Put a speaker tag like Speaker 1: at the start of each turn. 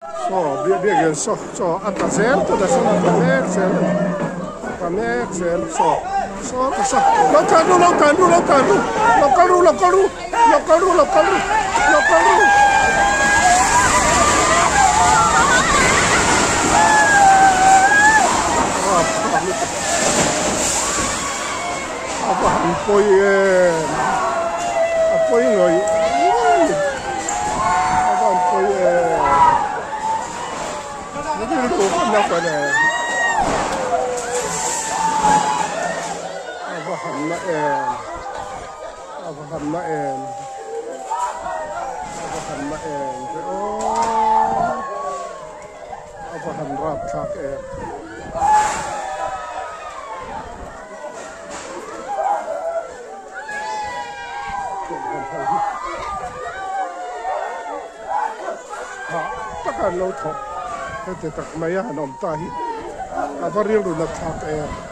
Speaker 1: Saw biakin saw chaw a tla zel tawh a sawn a tla mek zel a ni a tla mek zel saw saw ta saw lo tlan ru lo tlan ru lo tlan ru lo kal ru lo kal ru lo kal ru lo kal ru lo kal ru. A va han pawi em a pawi ngawih ngawih a va han pawi em rilru ka na ka ne a va han na em a va han na em a va han na em ve aw a va han rapthlak em. Hah taka an lo thawk heti tak mai a han awm ta hi a va rilru nat thlak em.